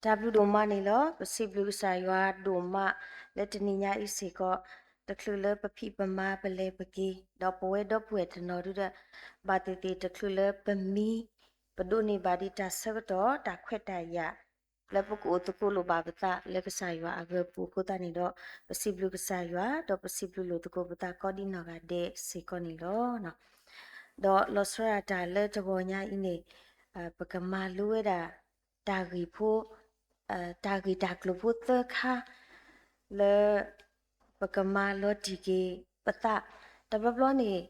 တၢ်ဘျုးဒိၣ်မးန့ၣ်လီၤ. ပစံးဘျုးကစၢ်ယွၤဒိၣ်မးလၢတနံၤညါအံၤစ့ၢ်ကီး, တချုးလၢပဖံးပမၤပလဲၤပက့ၤ, ဒီးပဝဲဒီပုၢ်ဝဲၢ်တနီၤဒုဒီး ဘၣ်သ့ၣ်သ့ၣ်တချုးလၢပမံ, ပဒိးန့ၢ်ဘၣ်ဒံးတၢ်ဆၢကတီၢ် တၢ်ခွဲးတၢ်ယာ် လၢပကအိၣ်သကိးလိာ်ဘၣ်ပသးလၢကစၢ်ယွၤအဂီၢ်ပူၤအဃိသတးန့ၣ်ဒီး, ပစံးဘျုးကစၢ်ယွၤ ဒီးပစံးဘျုးလိာ်သကိးပသးကိးဒံနီၢ်ဂၤဒဲးစ့ၢ်ကီးန့ၣ်လီၤ. ဒီးလီၤဆီဒၣ်တၢ်လၢတဂီၤညါအံၤန့ၣ်, ပကမၤလိဝဲဒၣ် တၢ်ဂ့ၢ်ဖိ, တၢ်ဂ့ၢ်တၢ်ကျိၤဖိသၢခါ လၢပကမၤလီၤတံၢ်က့ၤပသး, တဘျီဘျီန့ၣ်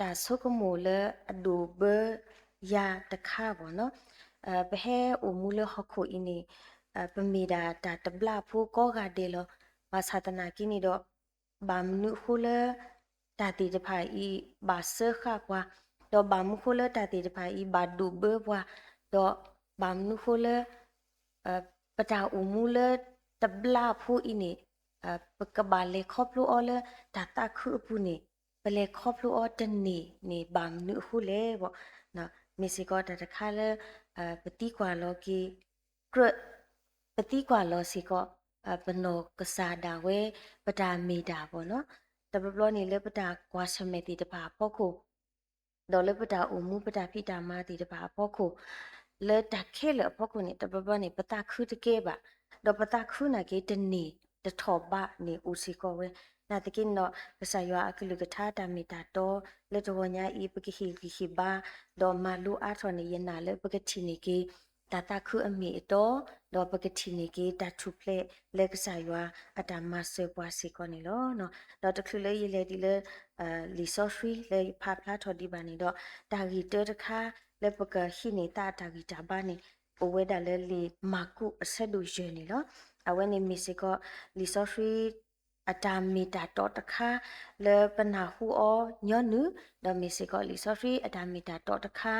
တၢ်ဆိကမိၣ်လၢအဒိၣ်ဘၢယၤတခါဘၣ်နီၤ, ပဟဲအိၣ်မူလၢဟီၣ်ခိၣ်အံၤန့ၣ်, ပမ့ၢ်ဒၣ်တၢ်တဘျါဖိကိးဂၤဒဲးလီၤ. ဘၣ်ဆၣ်သနာ်က့န့ၣ်ဒီး ဘၣ်မနုၤအဃိလၢ တၢ်သ့ၣ်တဖၣ်အံၤ ဘၣ်စၢဃာ်ပှၤ, ဒီးဘၣ်မနုၤဃိလၢတၢ်သ့ၣ်တဖၣ်အံၤ ဘၣ်ဒိၣ်ဘၢပှၤ, ဒီးဘၣ်မနုၤဃိလၢ ပတၢ်အိၣ်မူလၢတဘျါဖိအံၤန့ၣ်, ပကဘၣ်လဲၤခီဖျိအီၤလၢတၢ်သးခုအပူၤန့ၣ်, ပလဲၤခီဖျိအီၤတန့ၢ်န့ၣ် ဘၣ်မနုၤအဃိလဲၣ်ဘၣ်. မ့ၢ်စ့ၢ်ကီးတၢ်တခါလၢ ပသံကွၢ်လီၤက့ၤ ကြၢး ပသံကွၢ်လီၤစ့ၢ်ကီး ပနီၢ်ကစၢ်ဒၣ်ဝဲ ပတၢ်မ့ၢ်တၢ်ဘၣ်နီၤ, တဘျီဘျီန့ၣ်လၢပတၢ်ကွၢ်ဆၢၣ်မဲာ်သ့ၣ်တဖၣ်အဖီခိၣ်, ဒီးလၢပတၢ်အိၣ်မူပတၢ်ဖံးတၢ်မၤသ့ၣ်တဖၣ်အဖီခိၣ်, လၢတၢ်ခဲလၢာ်အဖီခိၣ်န့ၣ် တဘျီဘျီန့ၣ် ပသးခုတကဲဘၣ်, ဒီးပသးခုနာ်က့တန့ၢ်တထီၣ်ဘးန့ၣ်အိၣ်စ့ၢ်ကီးဝဲ. နာ်သက့န့ၣ်ဒီး ကစၢ်ယွၤအကလုၢ်ကထါတၢ်မ့ၢ်တၢ်တီ လၢတဂီၤညါအံၤ ပကဟ့ၣ်ဂံၢ်ဟ့ၣ်ဘါ, ဒီးမၤလိအါထီၣ်န့ၣ် ယနာ်လၢပကထံၣ်န့ၢ်က့ၤ တၢ်သးခုအမ့ၢ်အတီ, ဒီးပကထံၣ်န့ၢ်က့ၤတၢ်ထူၣ်ဖျဲးလၢကစၢ်ယွၤအတၢ်မၤစၢၤပှၤစ့ၢ်ကီးန့ၣ်လီၤ. ဒီးတချုးလၢယလဲၤဒ်လၢ လံာ်စီဆှံလၢယဖးဖျါထီၣ်ဒံးဘၣ်န့ၣ်ဒီး, တၢ်ဂ့ၢ်တၢတခါလၢပကဟံးန့ၢ်သးအတၢ်ဂံၢ်တၢ်ဘါန့ၣ် အိၣ်ဝဲဒၣ်လၢလံာ်မၢ်ကူးအဆၢဒိၣ်ယဲၢ်န့ၣ်လီၤ. အဝဲန့ၣ်မ့ၢ်စ့ၢ်ကီး လံာ်စီဆှံ အတၢ်မ့ၢ်တၢ်တီတခါ လၢပနၢ်ဟူအီၤညီနုၢ်, ဒီးမ့ၢ်စ့ၢ်ကီးလံာ်စီဆှံအတၢ်မ့ၢ်တၢ်တီတခါ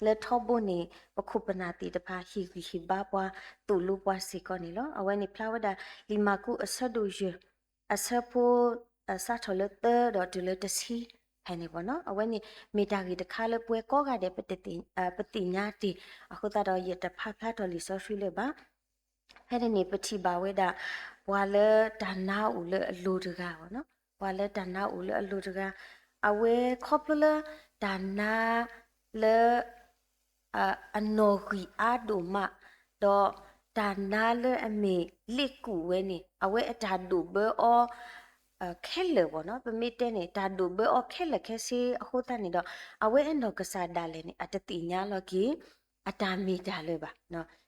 လၢထီဘိန့ၣ် ပခိၣ်ပနၢ်သ့ၣ်တဖၣ်ဟ့ၣ်ဂံၢ်ဟ့ၣ်ဘါပှၤ သိၣ်လိပှၤစ့ၢ်ကီးန့ၣ်လီၤ. အဝဲန့ၣ်ဖျါဝဲဒၣ် လံာ်မၢ်ကူးအဆၢဒိၣ်ယဲၢ် အဆၢဖိ စးထီၣ်လၢသၢဒီးတုၤလၢတဆံဖဲန့ၣ်ဘၣ်နီၤ. အဝဲန့ၣ်မ့ၢ်တၢ်ဂ့ၢ်တခါလၢပဝဲကိးဂၤဒဲး ပသ့ၣ်ညါတ့ၢ်အဃိသတးဒီး ယတဖးဖျါထီၣ်လံာ်စီဆှံလၢၤဘၣ်. ဖဲန့ၣ်န့ၣ် ပထံၣ်ဘၣ်ဝဲဒၣ် ပှၤလၢတၢ်နါအိၣ်လၢအလိၤတဂၤဘၣ်နီၤ, ပှၤလၢတၢ်နါအိၣ်လၢအလိၤတဂၤ, အဝဲခီဖျိလၢတၢ်နါလၢ အနီၣ်ဂံၢ်အါဒိၣ်မး, ဒီးတၢ်နါလၢအမ့ၢ်လ့ၣ်ကူၣ်ဝဲန့ၣ် အဝဲအတၢ်ဒိၣ်ဘၢအီၤ ခဲလၢာ်ဘၣ်နီၤ. ပမ့ၢ်တဲန့ၣ် တၢ်ဒိၣ်ဘၢအီၤခဲလၢာ်ခဲဆ့အဃိသတးန့ၣ်ဒီး အဝဲအနီၢ်ကစၢ်ဒၣ်လဲာ်န့ၣ် အတသ့ၣ်ညါလီၤက့ၤ အတၢ်မ့ၢ်တၢ်လၢၤဘၣ်,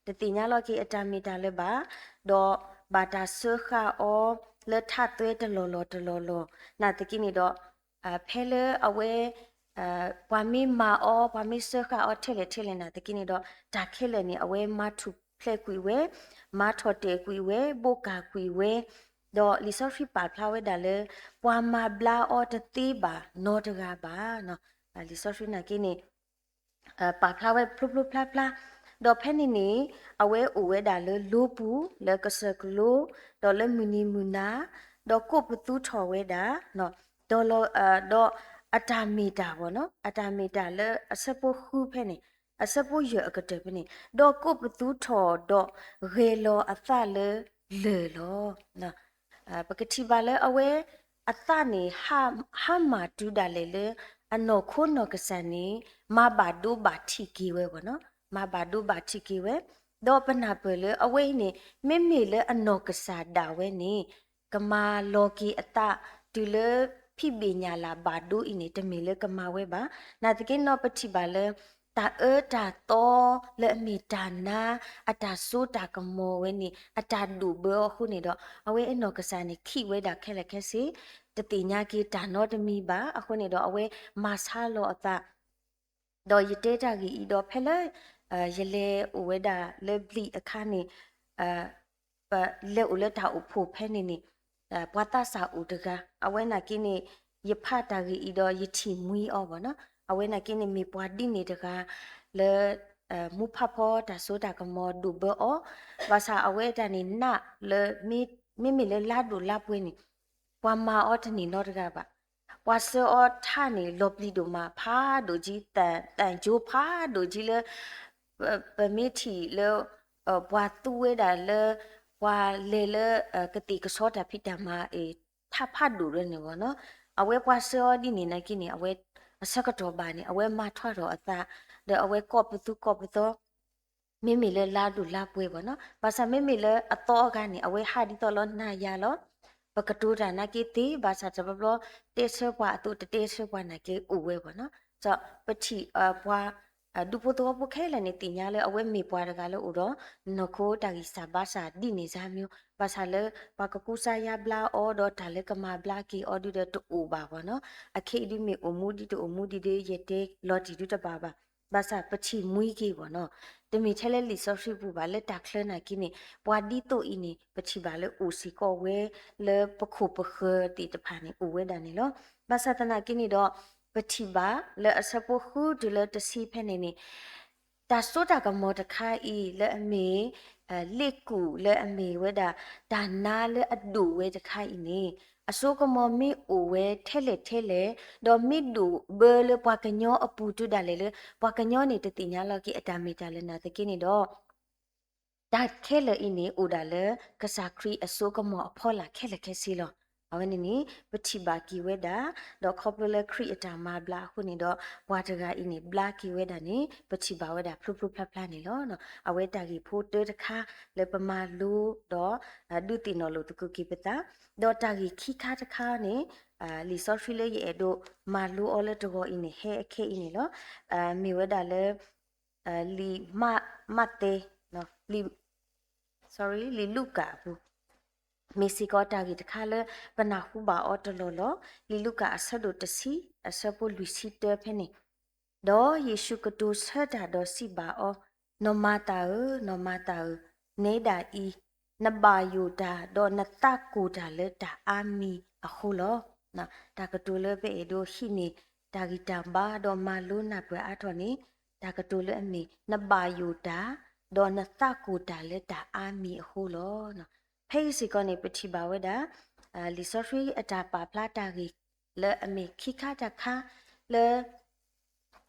တသ့ၣ်ညါလီၤက့ၤအတၢ်မ့ၢ်တၢ်လၢၤဘၣ်, ဒီးဘၣ်တၢ်စၢဃာ်အီၤလၢထးသွဲတလီၢ်လီၢ်တလီၢ်လီၢ်, နာ်သက့န့ၣ်ဒီး ဖဲလၢအဝဲ ပှၤမ့ၢ်မၤအီၤ ပှၤမ့ၢ်စၢဃာ်အီၤထဲလဲၣ်ထဲလဲၣ်နာ်သက့န့ၣ်ဒီး တၢ်ခဲလၢာ်န့ၣ် အဝဲမၤထူၣ်ဖျဲးကွံာ်ဝဲ, မၤထီၣ်တဲာ်ကွံာ်ဝဲ, ဘိးကၢ်ကွံာ်ဝဲ, ဒီးလံာ်စီဆှံပာ်ဖျါဝဲဒၣ်လၢ ပှၤမၤဘျါအီၤတသ့ဘၣ်နီတဂၤဘၣ်. လံာ်စီဆှံနာ်က့န့ၣ် ပာ်ဖျါဝဲဖျိဖျိဖျါဖျါ, ဒီးဖဲန့ၣ်န့ၣ် အဝဲအိၣ်ဝဲဒၣ်လၢလိပူၤ လၢကစၢၢ်ကလိ, ဒီးလၢမုၢ်နံၤမုၢ်နၤ, ဒီးကိးပသူထီၣ်ဝဲဒၣ်, ဒီး ဒီးအတၢ်မ့ၢ်တၢ်ဘၣ်နီၤ, အတၢ်မ့ၢ်တၢ်လၢအဆၢဖိဃုဖဲန့ၣ်, အဆၢဖိယဲၢ်အကတၢၢ်ဖဲန့ၣ်, ဒီးကိးပသူထီၣ်ဒီးဂဲၤလီၤအသးလၢလၢၢ်လီၤ. ပကထံၣ်ဘၣ်လၢအဝဲ အသးန့ၣ် ဟါမၢ်တုၤဒၣ်လဲာ်လၢ အနီၢ်ခိနီၢ်ကစၢ်န့ၣ် မၤဘၣ်ဒိဘၣ်ထံးက့ၤဝဲဘၣ်နီၤ, မၤဘၣ်ဒိဘၣ်ထံးက့ၤဝဲ, ဒီးပနၢ်ပၢၢ်လၢအဝဲအံၤန့ၣ် မ့မ့ၢ်လၢအနီၢ်ကစၢ်ဒၣ်ဝဲန့ၣ် ကမၤလီၤက့ၤအသး တုၤလၢဖံးဘ့ၣ်ညၣ်လၢ်ဘၣ်ဒိအံၤန့ၣ် တမ့ၢ်လၢကမၤဝဲဘၣ်. နာ်သက့နီၤပထံၣ်ဘၣ်လၢ တၢ်အၢတၢ်သီလၢအမ့ၢ်တၢ်နါ အတၢ်စိတၢ်ကမီၤဝဲန့ၣ် အတၢ်ဒိၣ်ဘၢအီၤအဃိန့ၣ်ဒီး အဝဲအနီၢ်ကစၢ်န့ၣ် ခံးဝဲဒၣ်ခဲလၢာ်ခဲဆ့, တသ့ၣ်ညါက့ၤတၢ်နီတမံၤဘၣ်. အဃိန့ၣ်ဒီး အဝဲမၤဆါလီၤအသး ဒီးယတဲတၢ်ဂ့ၢ်အံၤဒီး ဖဲလၢ ယလဲၤအိၣ်ဝဲဒၣ်လၢဘျံးအခါန့ၣ် ပလဲၤအိၣ်လၢတၢ်အိၣ်ဖှိၣ်ဖဲန့ၣ်န့ၣ် ပှၤသးစၢ်အိၣ်တဂၤ အဝဲနာ်က့န့ၣ် ယဖးတၢ်ဂ့ၢ်အံၤဒီး ယထံၣ်မှံအီၤဘၣ်နီၤ. အဝဲနာ်က့န့ၣ် မ့ၢ်ပှၤဒ်န့ၣ်တဂၤ လၢ မူဖးဖီတၢ်စိတၢ်ကမီၤဒိၣ်ဘၢအီၤ, ဘၣ်ဆၣ်အဝဲတၢ်န့ၣ်နးလၢ မ့မ့ၢ်လၢလါဒိၣ်လါပှဲၤန့ၣ် ပှၤမၤအီၤတန့ၢ်နီတဂၤဘၣ်. ပှၤဆှၢအီၤထါန့ၣ် လီၤပျံၤဒိၣ်မး ဖးဒိၣ်ကံ, သံကၠိဖးဒိၣ်ကံလၢ ပမ့ၢ်ထံၣ်လၢ ပှၤသူဝဲဒၣ်လၢ ပှၤလဲၤလၢ ကသ့ၣ်ကဆီတၢ်ဖံးတၢ်မၤအံၤ ထးဖးဒိၣ်ဒၣ်န့ၣ်ဘၣ်နီၤ. အဝဲပှၤဆှၢအီၤဒ်န့ၣ်နာ်က့န့ၣ် အဝဲအဆၢကတီၢ်ဘၣ်န့ၣ် အဝဲမၤထွဲထီၣ်အသး ဒီးအဝဲကိးပသူကိးပသီ မ့မ့ၢ်လၢလါဒိၣ်လါပှဲၤဘၣ်နီၤ. ဘၣ်ဆၣ်မ့မ့ၢ်လၢအသီအဂၤန့ၣ် အဝဲဟးဒ်သိးလီၤနၤယၤလီၤ. ပကတိၤတၢ်နာ်က့သ့ ဘၣ်ဆၣ်တဘျီဘျီ တဲဆၢပှၤအသိး တတဲဆၢပှၤနာ်က့အိၣ်ဝဲဘၣ်နီၤ. ဒီးပထံၣ်ပှၤ ဒူဖိသဝီဖိခဲလၢာ်န့ၣ် သ့ၣ်ညါလၢအဝဲမ့ၢ်ပှၤတဂၤလၢအိၣ်ဒီး နီၢ်ခိတၢ်ဂံၢ်စၢ်ဘါစၢ်ဒ်န့ၣ်စၢ်မ့ၢ် ဘၣ်ဆၣ်လၢ ပှၤကကူစါယါဘျါအီၤဒီးတၢ်လၢကမၤဘျါက့ၤအီၤဒုဒီးတအိၣ်ဘၣ်ဘၣ်နီၤ. အခဲအံၤဒုမ့ၢ်အိၣ်မူဒ်တအိၣ်မူဒ်ဒီး ယတဲလီၤတံၢ်ဒုတဘၣ်ဘၣ်. ဘၣ်ဆၣ်ပထံၣ်မှံက့ၤဘၣ်နီၤ. တမ့ၢ်ထဲလၢလံာ်စီဆှံပူၤဘၣ် လၢတၢ်ချၢနာ်က့န့ၣ် ပှၤဒ်သိးအံၤန့ၣ် ပထံၣ်ဘၣ်လၢအိၣ်စ့ၢ်ကီးဝဲ လၢပခိၣ်ပဃၢၤသ့ၣ်တဖၣ်န့ၣ် အိၣ်ဝဲဒၣ်န့ၣ်လီၤ. ဘၣ်ဆၣ်သနာ်က့န့ၣ်ဒီး ပထံၣ်ဘၣ်လၢအဆၢဖိဃုတုၤလၢတဆံဖဲန့ၣ်န့ၣ် တၢ်စိတၢ်ကမီၤတခါအံၤ လၢအမ့ၢ် လ့ၣ်ကူၣ်လၢအမ့ၢ်ဝဲဒၣ် တၢ်နါလၢအဒိၣ်ဝဲတခါအံၤန့ၣ် အစိကမီၤမ့ၢ်အိၣ်ဝဲထဲလဲၣ်ထဲလဲၣ် ဒီးမ့ၢ်ဒိၣ်ဘၢလၢပှၤကညီအပူၤတုၤဒၣ်လဲာ်လၢ ပှၤကညီန့ၣ်တသ့ၣ်ညါလီၤက့ၤအတၢ်မ့ၢ်တၢ်လၢနာ်သက့န့ၣ်ဒီး တၢ်ခဲလၢာ်အံၤန့ၣ် အိၣ်ဒၣ်လၢကစၢ်ခရံာ်အစိကမီၤအဖီလာ်ခဲလၢာ်ခဲဆ့လီၤ. အဝဲန့ၣ်န့ၣ် ပထံၣ်ဘၣ်က့ၤဝဲဒၣ် ဒီးခီဖျိလၢခရံာ်အတၢ်မၤဘျါအဃိန့ၣ်ဒီး ပှၤတဂၤအံၤန့ၣ် ဘျါက့ၤဝဲဒၣ်န့ၣ် ပထံၣ်ဘၣ်ဝဲဒၣ်ဖျိဖျိဖျါဖျါန့ၣ်လီၤ. အဝဲတၢ်ဂ့ၢ်ဖိတၢတခါလၢပမၤလိဒီး ဒုးသ့ၣ်နီၣ်လိာ်သကိးက့ၤပသး ဒီးတၢ်ဂ့ၢ်ခံခါတခါန့ၣ် လံာ်စီဆှံလၢယအဲၣ်ဒိးမၤလိအီၤလၢတဂီၤအံၤန့ၣ် ဟဲအခဲအံၤန့ၣ်လီၤ. မ့ၢ်ဝဲဒၣ်လၢ လံာ်မးသဲ လံာ် sorry လံာ်လူၤကၣ်အပူၤ မ့ၢ်စ့ၢ်ကီးတၢ်ဂ့ၢ်တခါလၢပနၢ်ဟူဘၣ်အီၤတလီၢ်လီၢ်, လံာ်လူၤကၣ်အဆၢဒိၣ်တဆံ အဆၢဖိလွံၢ်ဆံတၢဖဲန့ၣ်, ဒီးယ့ၣ်ၡူးကတိၤဆၢတၢ်ဒီးစံးဘၣ်အီၤ, နီၢ်မၤသးဧၢ, နီၢ်မၤသးဧၢ, နဲဒၣ်အံၤ, နဘၣ်ယိၣ်တၢ် ဒီးနသးကိၢ်တၢ်လၢတၢ်အါမံၤအဃိလီၤ. တၢ်ကတိၤလၢပအဲၣ်ဒိးဟံးန့ၢ် တၢ်ဂံၢ်တၢ်ဘါဒီးမၤလိနၢ်ပၢၢ်အါထီၣ်န့ၣ် တၢ်ကတိၤလၢအမ့ၢ် နဘၣ်ယိၣ်တၢ် ဒီးနသးကိၢ်တၢ်လၢတၢ်အါမံၤအဃိလီၤ. ဖဲအံၤစ့ၢ်ကီးန့ၣ် ပထံၣ်ဘၣ်ဝဲဒၣ် လံာ်စီဆှံအတၢ်ပာ်ဖျါတၢ်ဂ့ၢ် လၢအမ့ၢ်ခံခါတခါ လၢ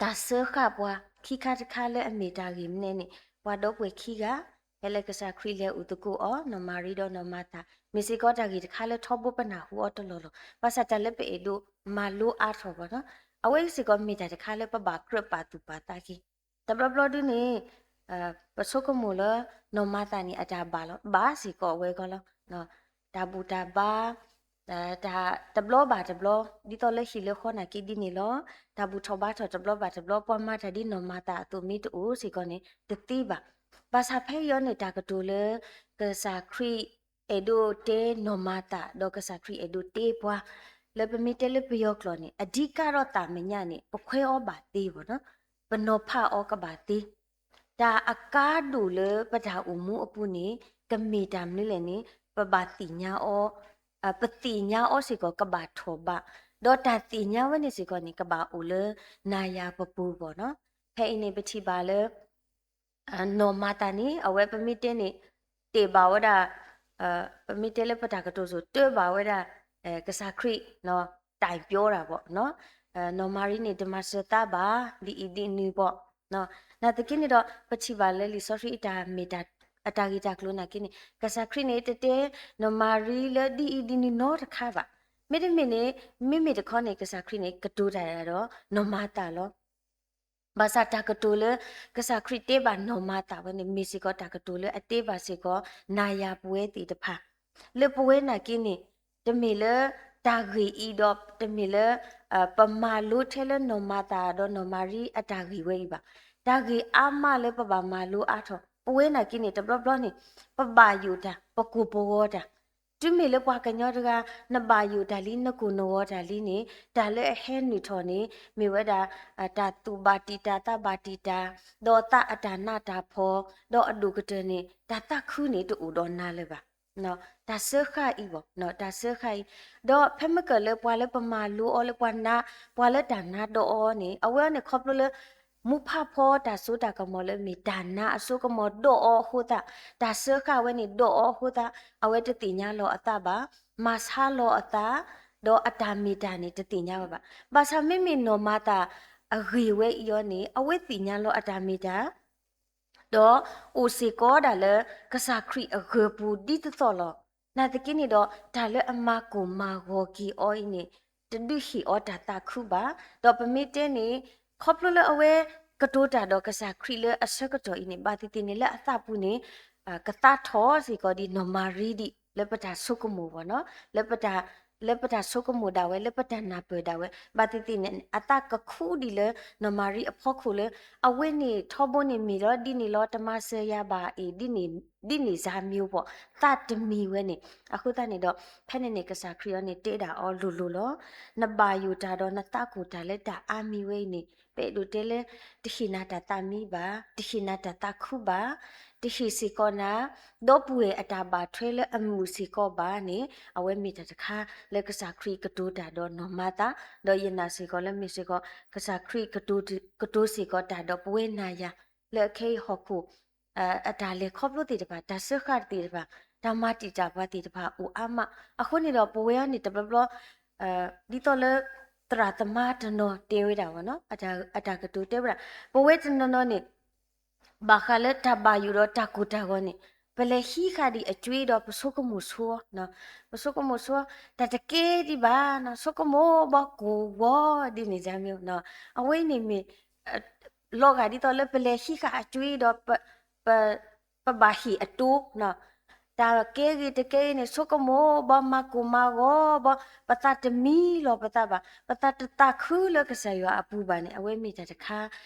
တၢ်စၢဃာ်ပှၤ ခံခါတခါလၢအမ့ၢ်တၢ်ဂ့ၢ်မနုၤန့ၣ် ပှၤဒီပုၢ်ဝဲၢ်ခံဂၤ ဖဲလၢကစၢ်ခရံာ်လဲၤအိၣ်သကိးအီၤ နီၢ်မၤရံဒီးနီၢ်မၤသး မ့ၢ်စ့ၢ်ကီးတၢ်ဂ့ၢ်တခါလၢထီဘိပနၢ်ဟူအီၤတလီၢ်လီၢ်, ဘၣ်ဆၣ်တၢ်လၢပအဲၣ်ဒိးမၤလိအါထီၣ်ဘၣ်နီၤ, အဝဲစ့ၢ်ကီးမ့ၢ်တၢ်တခါလၢပဘၣ်ကြၢးပာ်သူၣ်ပာ်သးက့ၤ, တဘျီဘျီဒုန့ၣ် ပဆိကမိၣ်လၢ နီၢ်မၤသးန့ၣ် အတၢ်ဘၣ်လီၤ, ဘၣ်စ့ၢ်ကီးအဝဲဂီၢ်လီၤ. တၢ်ဘူၣ်တၢ်ဘါ တၢ်တဘျီဘၣ်တဘျီ ဒ်သိးလၢဟံၣ်လၢဃီနာ်က့ဒ်န့ၣ်လီၤ. တၢ်ဘူၣ်ထီၣ်ဘါထီၣ်တဘျီဘၣ်တဘျီ ပှၤမၤတၢ်ဒ်နီၢ်မၤသးအသိးမ့ၢ်တအိၣ်စ့ၢ်ကီးန့ၣ် တသ့ဘၣ်. ဘၣ်ဆၣ်ဖဲအံၤန့ၣ် တၢ်ကတိၤလၢ ကစၢ်ခရံာ်အဲၣ်ဒိးတဲနီၢ်မၤသး ဒီးကစၢ်ခရံာ်အဲၣ်ဒိးတဲပှၤ လၢပမ့ၢ်တဲလၢပယီၤကျိာ်န့ၣ် အဓိကတော့သးမညါန့ၣ် ပခွဲးအီၤဘၣ်သ့ဘၣ်နီၤ, ပနီၤဖးအီၤကဘၣ်သ့ တၢ်အကါဒိၣ်လၢပတၢ်အိၣ်မူအပူၤန့ၣ် ကမ့ၢ်တၢ်မနုၤလဲၣ်န့ၣ် ပဘၣ်သ့ၣ်ညါအီၤ, ပသ့ၣ်ညါအီၤစ့ၢ်ကီးကဘၣ်ထီၣ်ဘး, ဒီးတၢ်သ့ၣ်ညါဝဲန့ၣ်စ့ၢ်ကီးန့ၣ် ကဘၣ်အိၣ်လၢနၤယၤပပူၤဘၣ်နီၤ. ဖဲအံၤန့ၣ် ပထံၣ်ဘၣ်လၢ နီၢ်မၤသးန့ၣ် အဝဲပမ့ၢ်တဲန့ၣ် တဲဘၣ်ဝဲဒၣ် ပမ့ၢ်တဲလၢပတၢ်ကတိၤစိၤ တၢဘၣ်ဝဲဒၣ် ကစၢ်ခရံာ် တၢ်ပျီတၢ်ဘၣ်နီၤ, နီၢ်မၤရံန့ၣ် တမၤစၢၤသးဘၣ် ဒ်အံၤဒ်နုၤဘၣ်. နာ်သက့န့ၣ်ဒီး ပထံၣ်ဘၣ်လၢလံာ်စီဆှံအတၢ်မ့ၢ် အတၢ်ဂ့ၢ်တၢ်ကျိၤနာ်က့န့ၣ် ကစၢ်ခရံာ်န့ၣ် တတဲ နီၢ်မၤရံလၢဒ်အံၤဒ်နုၤနီတခါဘၣ်. မ့တမ့ၢ်န့ၣ် မ့မ့ၢ်တခီန့ၣ် ကစၢ်ခရံာ်န့ၣ် ကတိၤတၢ်ဒီးနီၢ်မၤသးလီၤ. ဘၣ်ဆၣ်တၢ်ကတိၤလၢ ကစၢ်ခရံာ်တဲဘၣ်နီၢ်မၤသးဝဲန့ၣ် မ့ၢ်စ့ၢ်ကီးတၢ်ကတိၤလၢအတဲဘၣ်စ့ၢ်ကီး နၤယၤပဝဲသ့ၣ်တဖၣ် လၢပဝဲနာ်က့န့ၣ် တမ့ၢ်လၢတၢ်ဂ့ၢ်အံၤဒီး တမ့ၢ်လၢ ပမၤလိထဲလၢနီၢ်မၤသးဒီးနီၢ်မၤရံအတၢ်ဂ့ၢ်ဝဲအံၤဘၣ်. တၢ်ဂ့ၢ်အါမးလၢပဘၣ်မၤလိအါထီၣ် ပဝဲနာ်က့န့ၣ် တဘျီဘျီန့ၣ် ပဘၣ်ယိၣ်တၢ် ပကိၢ်ပဂီၤတၢ် တုၤမ့ၢ်လၢပှၤကညီတဂၤ နဘၣ်ယိၣ်တၢ်လံ နကိၢ်နဂီၤတၢ်လံန့ၣ် တၢ်လၢအဟဲနုာ်ထီၣ်န့ၣ် မ့ၢ်ဝဲဒၣ် တၢ်သူၣ်ဘၣ်တံာ်တာ်သးဘၣ်တံာ်တာ် ဒီးသးအတၢ်နးတၢ်ဖှီၣ် ဒီးအဒိၣ်ကတၢၢ်န့ၣ် တၢ်သးခုန့ၣ်တအိၣ်ဒီးနၤလၢၤဘၣ်. တၢ်စၢဃာ်အံၤဘၣ် တၢ်စၢဃာ်အံၤ ဒီးဖဲမ့ၢ်ကၢၢ်လၢပှၤလၢပမၤလိအီၤလၢပှၤနး ပှၤလၢတၢ်နါဒီးအီၤန့ၣ် အဝဲအံၤန့ၣ်ခီဖျိလၢ မူဖးဖီတၢ်စိတၢ်ကမီၤလၢမ့ၢ်တၢ်နါအစိကမီၤဒီးအီၤအဃိသတး တၢ်စၢဃာ်ဝဲန့ၣ်ဒီးအီၤအဃိသတး အဝဲတသ့ၣ်ညါလီၤအသးဘၣ်, မၤဆါလီၤအသး, ဒီးအတၢ်မ့ၢ်တၢ်န့ၣ်တသ့ၣ်ညါဝဲဘၣ်. ဘၣ်ဆၣ်မ့မ့ၢ်နီၢ်မၤသးအဂ့ၢ်ဝဲအံၤအီၤန့ၣ် အဝဲသ့ၣ်ညါလီၤအတၢ်မ့ၢ်တၢ် ဒီးအိၣ်စ့ၢ်ကီးဒၣ်လၢ ကစၢ်ခရံာ်အဂၢၤပူၤဒ်သိးသိးလီၤ. နာ်သက့န့ၣ်ဒီး တၢ်လၢအမၤကိၢ်မၤဂီၤက့ၤအီၤအံၤန့ၣ် တဒုးဟ့ၣ်အီၤတၢ်သးခုဘၣ်. ဒီးပမ့ၢ်တဲန့ၣ် ခီဖျိလၢအဝဲကတိၤတၢ်ဒီးကစၢ်ခရံာ်လၢအဆၢကတီၢ်အံၤန့ၣ် ဘၣ်သ့ၣ်သ့ၣ်န့ၣ်လၢအသးပူၤန့ၣ် ကသးထီၣ်စ့ၢ်ကီးဒ်နီၢ်မၤရံဒံး လၢပတၢ်ဆိကမိၣ်ဘၣ်နီၤ, လၢပတၢ်ဆိကမိၣ်ဒၣ်ဝဲ လၢပတၢ်နၢ်ပၢၢ်ဒၣ်ဝဲ ဘၣ်သ့ၣ်သ့ၣ်န့ၣ် အသးကခူဒံးလၢနီၢ်မၤရံအဖီခိၣ်လၢ အဝဲန့ၣ်ထီဘိန့ၣ်မ့ၢ်လီၤ တမၤစၢၤယၤဘၣ်အံၤ ဒ်န့ၣ် ဒ်န့ၣ်စၢ်မံၤပှီၢ် သးတမံၤဝဲန့ၣ်. အဃိသတးန့ၣ်ဒီး ဖဲန့ၣ်န့ၣ် ကစၢ်ခရံာ်အံၤန့ၣ် တဲဒၣ်အီၤလိၤလိၤလီၤ. နဘၣ်ယိၣ်တၢ်ဒီးနသးကိၢ်တၢ်လၢတၢ်အါမံၤဝဲအံၤန့ၣ် ပအဲၣ်ဒိးတဲလၢ တဟ့ၣ်နၤတၢ်သးမံဘၣ်, တဟ့ၣ်နၤတၢ်သးခုဘၣ်, တဟ့ၣ်စ့ၢ်ကီးနၤ ဒီပုၢ်ဝဲၢ်အတၢ်ဘၣ်ထွဲလၢအမုာ်စ့ၢ်ကီးဘၣ်န့ၣ် အဝဲမ့ၢ်တၢ်တခါလၢကစၢ်ခရံာ်ကတိၤတၢ်ဒီးနီၢ်မၤသး, ဒီးယနာ်စ့ၢ်ကီးလၢမ့ၢ်စ့ၢ်ကီး ကစၢ်ခရံာ်ကတိၤစ့ၢ်ကီးတၢ်ဒီးပဝဲနၤယၤ လၢအခဲအံၤဟီၣ်ခိၣ် အတၢ်လဲၤခီဖျိသ့ၣ်တဖၣ် တၢ်စၢဃာ်သ့ၣ်တဖၣ် တၢ်မၤတံာ်တာ်ပှၤသ့ၣ်တဖၣ်အိၣ်အါမး. အဃိန့ၣ်ဒီးပဝဲအံၤန့ၣ်တဘျီဘျီ ဒ်သိးလၢ သရၣ်သမါတနီၤတဲဝဲဒၣ်ဝဲနီၤ အတၢ်ကတိၤတဲဝဲဒၣ် ပဝဲတနီၤနီၤန့ၣ် ဘၣ်ဃးလၢတၢ်ဘၣ်ယိၣ်ဒီးတၢ်ကိၢ်တၢ်ဂီၤန့ၣ် ပလဲၤဟံးဃာ်ဒံးအကွ့ဒီးပဆိကမိၣ်ဆိ ပဆိကမိၣ်ဆိ တၢ်တကဲဒံးဘၣ်နီၤ ဆိကမိၣ်ဘီကိၢ်ဂီၤဒ်န့ၣ် အဝဲအံၤန့ၣ်မ့ၢ် လီၤဂာ်ဒ်သိးလၢပလဲၤဟံးဃာ်အကွ့ဒီး ပဘၣ်ဟ့ၣ်အတိ တၢ်ကဲဂ့ၤတကဲအံၤန့ၣ် ဆိကမိၣ်ဘီမၤကိၢ်မၤဂီၤဘီ ပသးတမံလီၤပသးဘၣ် ပသးတသးခုလၢကစၢ်ယွၤအပူၤဘၣ်န့ၣ် အဝဲမ့ၢ်တၢ်တခါ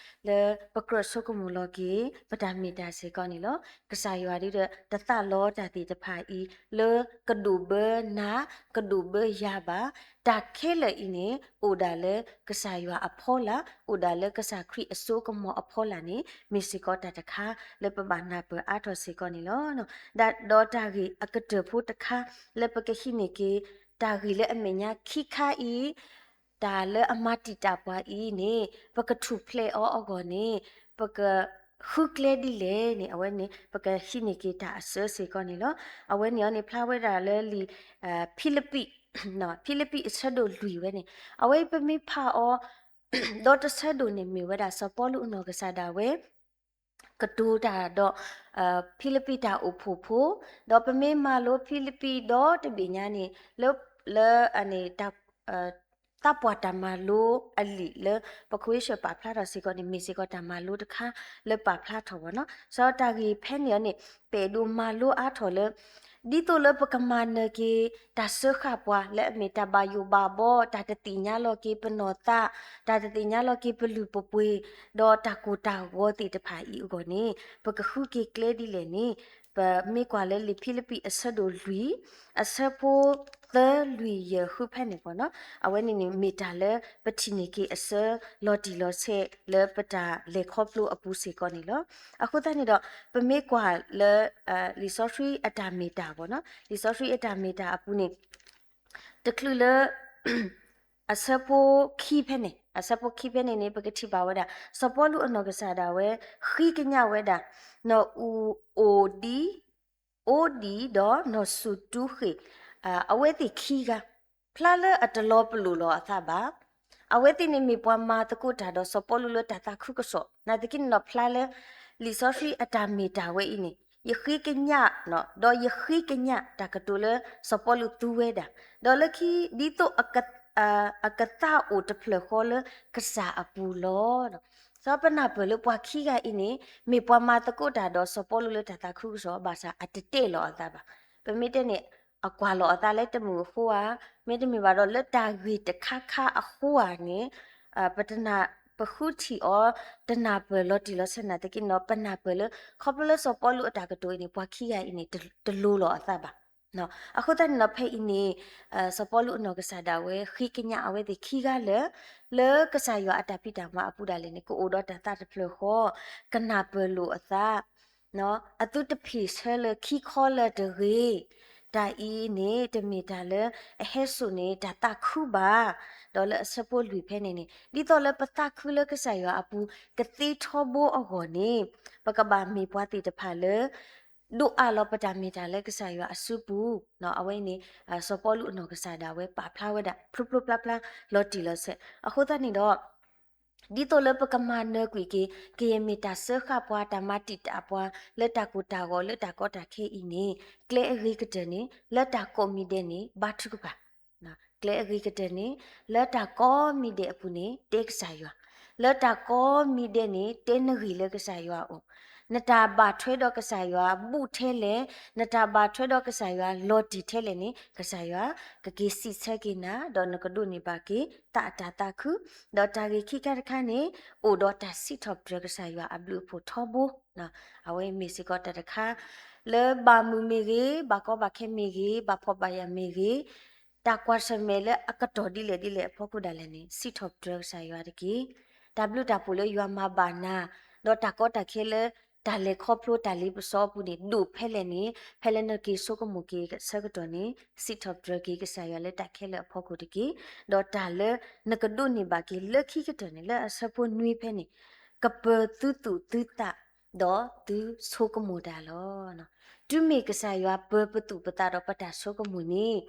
လၢပကြၢးဆိကမိၣ်လီၤက့ၤ ပတၢ်မ့ၢ်တၢ်စ့ၢ်ကီးန့ၣ်လီၤ. ကစၢ်ယွၤဒ်ဒီးတသးလီတၢ်သ့ၣ်တဖၣ်အံၤ လၢကဒိၣ်ဘၢနၤ ကဒိၣ်ဘၢယၤဘၣ်. တၢ်ခဲလၢာ်အံၤန့ၣ် အိၣ်ဒၣ်လၢကစၢ်ယွၤအဖီလာ် အိၣ်ဒၣ်လၢကစၢ်ခရံာ်အစိကမီၤအဖီလာ်န့ၣ် မ့ၢ်စ့ၢ်ကီးတၢ်တခါလၢပဘၣ်နၢ်ပၢၢ်အါထီၣ်စ့ၢ်ကီးန့ၣ်လီၤ. ဒီးတၢ်ဂ့ၢ်အကတၢၢ်ဖိတခါလၢပကဟံးန့ၢ်က့ၤ တၢ်ဂ့ၢ်လၢအမဲာ်ညါခံခါအံၤ တၢ်လၢအမၤတံာ်တာ်ပှၤအံၤန့ၣ် ပကထူၣ်ဖျဲးအီၤအဂီၢ်န့ၣ် ပကဃုကျဲဒ်လဲၣ်န့ၣ် အဝဲန့ၣ် ပကဟံးန့ၢ်က့ၤတၢ်အစၢစ့ၢ်ကီးန့ၣ်လီၤ. အဝဲန့ၣ်အံၤန့ၣ် ဖျါဝဲဒၣ်လၢလံာ်ဖံလံးပံး ဖံလံးပံးအဆၢဒိၣ်လွံၢ်ဝဲန့ၣ် အဝဲအံၤပမ့ၢ်ဖးအီၤ ဒီးတဆၢဒိၣ်န့ၣ်မ့ၢ်ဝဲဒၣ်စီၤပီလူးအနီၢ်ကစၢ်ဒၣ်ဝဲ ကတိၤတၢ်ဒီး ဖံလံးပံးတၢ်အိၣ်ဖှိၣ်ဖိ ဒီးပမ့ၢ်မၤလိဖံလံးပံးဒီတဘ့ၣ်ညါန့ၣ် လၢ လၢအန့ၣ် သးပှၢ်တၢ်မၤလိအလံာ်လၢ ပခွ့ဆၢၣ်ပာ်ဖျါထီၣ်စ့ၢ်ကီးန့ၣ် မ့ၢ်စ့ၢ်ကီးတၢ်မၤလိတခါလၢပာ်ဖျါထီၣ်ဝဲနီၤ. စီၤတၢ်ဂ့ၢ်ဖဲန့ၣ်အံၤန့ၣ် ပအဲၣ်ဒိးမၤလိအါထီၣ်လၢ ဒ်သိးလၢပကမၤနၢၤက့ၤ တၢ်စၢဃာ်ပှၤလၢအမ့ၢ်တၢ်ဘၣ်ယိၣ်ဘၣ်ဘီ တၢ်တသ့ၣ်ညါလီၤက့ၤပနီၢ်သး တၢ်တသ့ၣ်ညါလီၤက့ၤပလုၢ်ပပှ့ၤ ဒီးတၢ်ကိၢ်တၢ်ဂီၤသ့ၣ်တဖၣ်အံၤအဂီၢ်န့ၣ် ပကဃုက့ၤကျဲဒ်လဲၣ်န့ၣ် ပမ့ၢ်ကွၢ်လၢလံာ်ဖံလံးပံးအဆၢဒိၣ်လွံၢ် အဆၢဖိသၢလွံၢ်ယဲၢ်ဃုဖဲန့ၣ်ပနီၤ အဝဲန့ၣ်န့ၣ်မ့ၢ်တၢ်လၢပထံၣ်န့ၢ်က့ၤအဆၢလီၤတံၢ်လီၤဆဲးလၢပတၢ်လဲၤခီဖျိအပူၤစ့ၢ်ကီးန့ၣ်လီၤ. အဃိသတးန့ၣ်ဒီး ပမ့ၢ်ကွၢ်လၢ လံာ်စီဆှံအတၢ်မ့ၢ်တၢ်ပနီၤ လံာ်စီဆှံအတၢ်မ့ၢ်တၢ်အပူၤန့ၣ် တချုးလၢ အဆၢဖိခံဖဲန့ၣ် အဆၢဖိခံဖဲန့ၣ်န့ၣ် ပကထံၣ်ဘၣ်ဝဲဒၣ် စီၤပီလူးအနီၢ်ကစၢ်ဒၣ်ဝဲ ဃ့ကညးဝဲဒၣ် နီၢ်အူအိၣ်ဒံ အိၣ်ဒံဒီးနီၢ်စူၣ်တူဃ့ၣ် အဝဲသ့ၣ်ခံဂၤ ဖျါလၢအတလီၤပလိာ်လီၤအသးဘၣ်. အဝဲသ့ၣ်န့ၣ်မ့ၢ်ပှၤမၤသကိးတၢ်ဒီးစီၤပီလူးလၢတၢ်သးခုကစီၣ် နာ်သက့န့ၣ်ဒီးဖျါလၢ လံာ်စီဆှံအတၢ်မ့ၢ်တၢ်ဝဲအံၤန့ၣ် ယဃ့ကညး ဒီးယဃ့ကညးတၢ်ကတိၤလၢစီၤပီလူးသူဝဲဒၣ် ဒီးလၢခံ ဒ်သိး အကသးအိၣ်တဖျၢၣ်ဃီလၢကစၢ်အပူၤလီၤ. စီၤပနၢ်ပၢၢ်လၢပှၤခံဂၤအံၤန့ၣ် မ့ၢ်ပှၤမၤသကိးတၢ်ဒီးစီၤပီလူးလၢတၢ်သးခုကစီၣ်ဘၣ်ဆၣ် အတတဲလီၤအသးဘၣ်. ပမ့ၢ်တဲန့ၣ် အကွၢ်လီၤအသးလၢတမုာ်အဃိဧါ, မ့တမ့ၢ်ဘၣ်ဒီးလၢတၢ်ဂ့ၢ်တခါခါအဃိဧါန့ၣ် ပတနၢ် ပဃုထံၣ်အီၤ တနၢ်ပၢၢ်လီၤတံၢ်လီၤဆဲးနာ်သက့န့ၣ်ဒီး ပနၢ်ပၢၢ်လၢ ခီဖျိလၢစီၤပီလူးအတၢ်ကတိၤအံၤန့ၣ် ပှၤခံဂၤအံၤန့ၣ် တလိၤလီၤအသးဘၣ်. အဃိသတးန့ၣ်ဒီး ဖဲအံၤန့ၣ် စီၤပီလူးအနီၢ်ကစၢ်ဒၣ်ဝဲ ဃ့ကညးအဝဲသ့ၣ်ခံဂၤလၢ လၢကစၢ်ယွၤအတၢ်ဖံးတၢ်မၤအပူၤဒၣ်လဲာ်န့ၣ် ကအိၣ်ဒီးတၢ်သးတဖျၢၣ်ဃီ ကနၢ်ပၢၢ်လိာ်အသး အသုတဖ့ၣ်ဆၢလၢခံခီလၢတဂ့ၤ, တၢ်အံၤန့ၣ် တမ့ၢ်တၢ်လၢအဟဲစိာ်န့ၢ်တၢ်သးခုဘၣ်. ဒီးလၢအဆၢဖိလွံၢ်ဖဲန့ၣ်န့ၣ် ဒ်သိးလၢပသးခုလၢကစၢ်ယွၤအပူၤ ကသ့ထီဘိအဂီၢ်န့ၣ် ပကဘၣ်မ့ၢ်ပှၤသ့ၣ်တဖၣ်လၢ ဒိးအးလီၤပတၢ်မ့ၢ်တၢ်လၢကစၢ်ယွၤအစုပူၤ, အဝဲအံၤန့ၣ် စီၤပီလူးအနီၢ်ကစၢ်ဒၣ်ဝဲပာ်ဖျါဝဲဒၣ် ဖျိဖျိဖျါဖျါ လီၤတံၢ်လီၤဆဲး. အဃိသတးန့ၣ်ဒီး ဒ်သိးလၢပကမၤနၢၤကွံာ်က့ၤ ကယဲၢ်မ့ၢ်တၢ်စၢဃာ်ပှၤ တၢ်မၤတံာ်တာ်ပှၤ လၢတၢ်ကိၢ်တၢ်ဂီၤ လၢတၢ်ကီတၢ်ခဲအံၤန့ၣ် ကျဲအဂ့ၤကတၢၢ်န့ၣ် လၢတၢ်ကိးမံၤဒဲးန့ၣ် ဘါထုကဖၣ် ကျဲအဂ့ၤကတၢၢ်န့ၣ် လၢတၢ်ကိးမံၤဒဲးအပူၤန့ၣ် တဲကစၢ်ယွၤ, လၢတၢ်ကိးမံၤဒဲးန့ၣ် တဲနဂ့ၢ်လၢကစၢ်ယွၤအအိၣ်, နတၢ်ဘၣ်ထွဲဒီးကစၢ်ယွၤဘူးထဲလဲၣ်, နတၢ်ဘၣ်ထွဲဒီးကစၢ်ယွၤလီၤတံၢ်ထဲလဲၣ်န့ၣ် ကစၢ်ယွၤကက့ၤစံးဆၢက့ၤနၤ ဒီးနကဒိးန့ၢ်ဘၣ်က့ၤ သးအတၢ်သးခု, ဒီးတၢ်ဂ့ၢ်ခံခါတခါန့ၣ် အိၣ်ဒီးတၢ်စံးထီၣ်ပတြၢၤကစၢ်ယွၤအဘျုးအဖှိၣ်ထီဘိ အဝဲမ့ၢ်စ့ၢ်ကီးတၢ်တခါ လၢဘၣ်မုာ်မ့ၢ်ဂ့ၤ, ဘၣ်ကီဘၣ်ခဲမ့ၢ်ဂ့ၤ, ဘၣ်ဖှီၣ်ဘၣ်ယာ်မ့ၢ်ဂ့ၤ, တၢ်ကွၢ်ဆၢၣ်မဲာ်လၢအကတီၢ်ဒ်လဲၣ်ဒ်လဲၣ်အဖီခိၣ်ဒၣ်လဲာ်န့ၣ် စံးထီၣ်ပတြၢၤကစၢ်ယွၤတက့ၢ်. တၢ်ဘျုးတၢ်ဖှိၣ်လၢယွၤမၤဘၣ်နၤ, ဒီးတၢ်ကီတၢ်ခဲလၢ တၢ်လဲၤခီဖျိတၢ်လ့ပစီအပူၤန့ၣ် ဒိၣ်ဖဲလဲၣ်န့ၣ် ဖဲလၢနက့ၤဆိကမိၣ်က့ၤအဆၢကတီၢ်န့ၣ် စံးထီၣ်ပတြၢၤက့ၤကစၢ်ယွၤလၢတၢ်ခဲလၢာ်အဖီခိၣ်တက့ၢ်. ဒီးတၢ်လၢနကဒိးန့ၢ်ဘၣ်က့ၤလၢခံကတၢၢ်န့ၣ် လၢအဆၢဖိနွံဖဲန့ၣ် ကပၢၤသုသူၣ်သုသး ဒီးသုဆိကမိၣ်တၢ်လီၤ. တုၤမ့ၢ်ကစၢ်ယွၤပၢၤပသူၣ်ပသးဒီးပတၢ်ဆိကမိၣ်န့ၣ်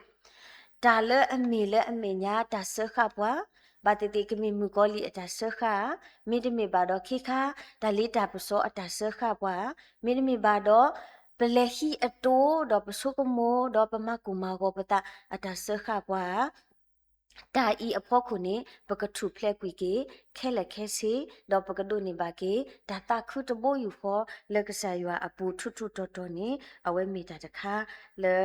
တၢ်လၢအမ့ၢ်လၢအမဲာ်ညါတၢ်စၢဃာ်ပှၤ, ဘၣ်သ့ၣ်သ့ၣ်ကမ့ၢ်မုၣ်ကီၤလံၢ်အတၢ်စၢဃာ်ဧါ, မ့တမ့ၢ်ဘၣ်ဒီးခ့ခါ တၢ်လ့တၢ်ပစီအတၢ်စၢဃာ်ပှၤဧါ, မ့တမ့ၢ်ဘၣ်ဒီး ပလဲၤဟံးအတိဒီးပဆိကမိၣ် ဒီးပမၤကိၢ်မၤဂီၤပသးအတၢ်စၢဃာ်ပှၤဧါ တၢ်အံၤအဖီခိၣ်န့ၣ် ပကထူၣ်ဖျဲးကွံာ်က့ၤ ခဲလၢာ်ခဲဆ့, ဒီးပကဒိးန့ၢ်ဘၣ်က့ၤ တၢ်သးခုတဘိယူၢ်ဃီ လၢကစၢ်ယွၤအပူၤထူးထူးတီၤတီၤန့ၣ် အဝဲမ့ၢ်တၢ်တခါလၢ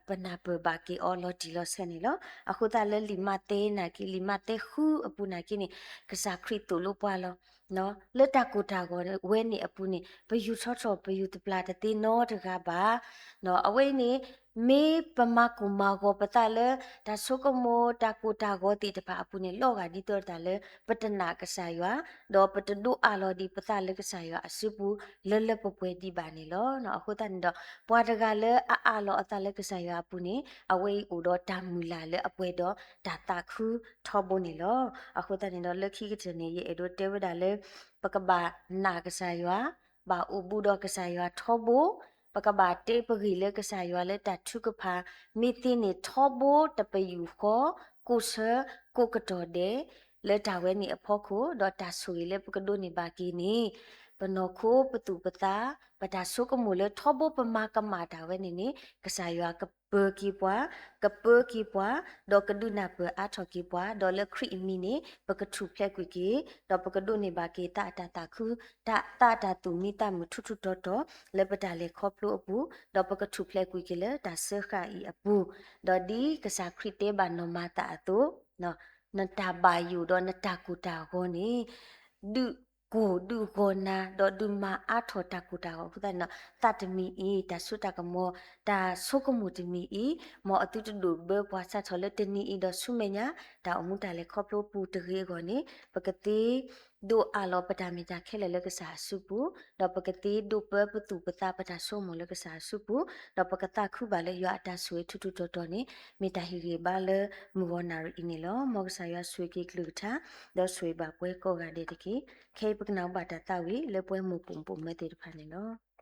ပနၢ်ပၢၢ်ဘၣ်က့ၤအီၤလီၤတံၢ်လီၤဆဲးန့ၣ်လီၤ. အဃိသတးလၢလံာ်မးသဲနာ်က့ လံာ်မးသဲဃုအပူၤနာ်က့န့ၣ် ကစၢ်ခရံာ်သိၣ်လိပှၤလီၤ. လၢတၢ်ကိၢ်တၢ်ဂီၤဝဲန့ၣ်အပူၤန့ၣ် ပယူၤထီၣ်ထီၣ်ပယူၤတပျၢ်တသ့နီတဂၤဘၣ်. အဝဲအံၤန့ၣ် မ့ၢ်ပမၤကိၢ်မၤဂီၤပသးလၢ တၢ်ဆိကမိၣ်တၢ်ကိၢ်တၢ်ဂီၤသ့ၣ်တဖၣ်အပူၤန့ၣ် လီၤဂာ်ဒ်သိးတၢ်လၢ ပတနာ်ကစၢ်ယွၤ, ဒီးပတဒိးအးလီၤဒံးပသးလၢကစၢ်ယွၤအစုပူၤ လၢလၢပှဲၤပှဲၤဒံးဘၣ်န့ၣ်လီၤ. အဃိသတးန့ၣ်ဒီး ပှၤတဂၤလၢအအးလီၤအသးလၢကစၢ်ယွၤအပူၤန့ၣ် အဝဲအံၤအိၣ်ဒီးတၢ်မုၢ်လၢ်လၢအပှဲၤဒီးတၢ်သးခုထီဘိန့ၣ်လီၤ. အဃိသတးန့ၣ်ဒီး လၢခံကတၢၢ်န့ၣ် ယအဲၣ်ဒိးတဲဝဲဒၣ်လၢ ပကဘၣ်နာ်ကစၢ်ယွၤ, ဘၣ်အိၣ်ဘူးဒီးကစၢ်ယွၤထီဘိ, ပကဘၣ်တဲပဂ့ၢ်လၢကစၢ်ယွၤလၢတၢ်ထုကဖၣ် မ့ၢ်သ့န့ၣ်ထီဘိတပယူာ်ဃီ, ကိးဆၢကိးကတီၢ်ဒဲး လၢတၢ်ဝဲန့ၣ်အဖီခိၣ် ဒီးတၢ်ဆိၣ်ဂ့ၤလၢပကဒိးန့ၢ်ဘၣ်က့ၤန့ၣ် ပနီၢ်ခိပသူၣ်ပသး ပတၢ်ဆိကမိၣ်လၢထီဘိပမၤကမၣ်တၢ်ဝဲန့ၣ်န့ၣ် ကစၢ်ယွၤကပၢၤက့ၤပှၤ, ကပၢၤက့ၤပှၤ, ဒီးကဒုးနၢ်ပၢၢ်အါထီၣ်က့ၤပှၤ, ဒီးလၢခရံာ်အမံၤန့ၣ် ပကထူၣ်ဖျဲးကွံာ်က့ၤ, ဒီးပကဒိးန့ၢ်ဘၣ်က့ၤသးအတၢ်သးခု, သးအတၢ်သူၣ်မံသးမုာ်ထူးထူးတီၤတီၤ လၢပတၢ်လဲၤခီဖျိအပူၤ, ဒီးပကထူၣ်ဖျဲးကွံာ်က့ၤလၢတၢ်စၢဃာ်အံၤအပူၤ, ဒီးဒ်ကစၢ်ခရံာ်တဲဘၣ်နီၢ်မၤသးအသိး နတၢ်ဘၣ်ယိၣ်ဒီးနတၢ်ကိၢ်တၢ်ဂီၤန့ၣ် ဒုးကိၢ်ဒုးဂီၤနၤ ဒီးဒုးမၤအါထီၣ်တၢ်ကိၢ်တၢ်ဂီၤအဃိသတးန့ၣ်ဒီး သးတမံၤအံၤ တၢ်စိတၢ်ကမီၤ တၢ်ဆိကမိၣ်တမံၤအံၤ မ်အသုတဒိၣ်ဘၢပှၤစးထီၣ်လၢတနံၤအံၤဒီးဆူမဲာ်ညါ တၢ်အိၣ်မူတၢ်လဲၤခီဖျိပူၤတဂ့ၤအဂီၢ်န့ၣ် ပကသ့ ဒိးအးလီၤပတၢ်မ့ၢ်တၢ်ခဲလၢာ်လၢကစၢ်အစုပူၤ, ဒီးပကသ့ဒိးပၢပသူၣ်ပသးပတၢ်ဆိကမိၣ်လၢကစၢ်အစုပူၤ, ဒီးပကသးခုဘၣ်လၢယွၤအတၢ်ဆိၣ်ဂ့ၤထူးထူးတီၤတီၤန့ၣ် မ့ၢ်တၢ်ဟ့ၣ်ဂံၢ်ဘါလၢမုၢ်ဂီၤနၣ်ရံၣ်အံၤန့ၣ်လီၤ. မ်ကစၢ်ယွၤဆိၣ်ဂ့ၤက့ၤကလုၢ်ကထါ ဒီးဆိၣ်ဂ့ၤဘၣ်ပှၤကိးဂၤဒဲးတက့ၢ်. ခဲအံၤပကနၣ်ဘၣ်တၢ်သးဝံၣ်လၢပှဲၤမိၢ်ပိာ်မုၣ်ပိာ်မၢၤသ့ၣ်တဖၣ်န့ၣ်လီၤ.